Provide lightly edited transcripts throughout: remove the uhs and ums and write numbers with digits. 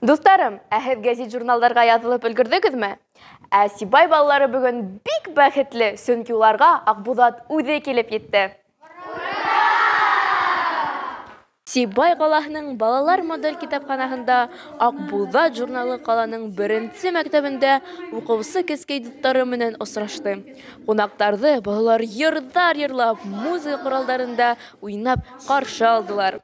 Дуҫтарым, ә һеҙ гәзит-журналдарға яҙылып өлгөрҙөгөҙмө? Ә Сибай балалары бөгөн бик бәхетле, сөнки уларға Аҡбуҙат үҙе килеп етте. Сибай ҡалаһының балалар модель китапханаһында Аҡбуҙат журналы ҡаланың беренсе мәктәбендә уҡыусы кескәй дуҫтары менән осрашты. Ҡунаҡтарҙы балалар йырҙар йырлап, музыка ҡоралдарында уйнап ҡаршы алдылар.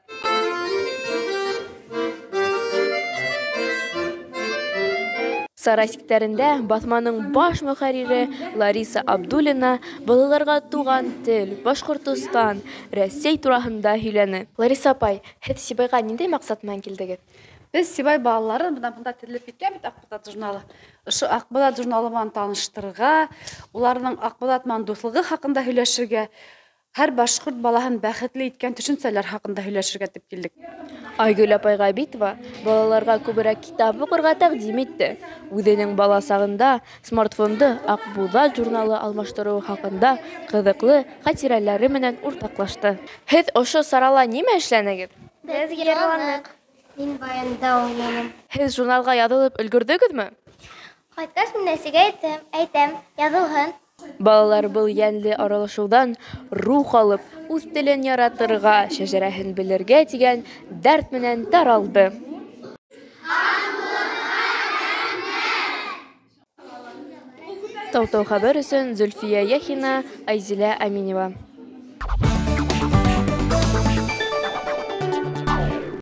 Сара сиктәрендә баҫманың баш мөхәррире Лариса Абдуллина балаларға туған тел, Башҡортостан, Рәсәй тураһында һөйләне. Лариса апай, һеҙ Сибайға ниндәй маҡсат менән килдегеҙ? Беҙ Сибай балаларын бына бында теҙелеп киткән бит Аҡбуҙат журналы. Ошо Аҡбуҙат журналы менән таныштырырға, уларҙың Аҡбуҙат менән дуҫлығы хаҡында һөйләшергә, һәр башҡорт балаһын бәхетле иткән төшөнсәләр хаҡында һөйләшергә тип килдек. Айгөл апай Ғәбитова балаларға күберәк китап уҡырға тәҡдим итте. Үҙенең бала сағында смартфонды Аҡбуҙат журналы алмаштырыуы хаҡында ҡыҙыҡлы хәтирәләре менән уртаҡлашты. Һеҙ ошо сарала нимә эшләнегеҙ? Беҙ йырланыҡ. Мин баянда уйнаным. Һеҙ журналға яҙылып өлгөрҙөгөҙмө? Ҡайтҡас мин әсәгә әйтәм, яҙылһын. Балалар был йәнле аралашыуҙан рух алып, үҙ телен яратырға, шәжәрәһен белергә тигән дәрт менән таралды. Тау-тау хәбәр өсөн Зөлфиә Яхина, Айзилә Әминева.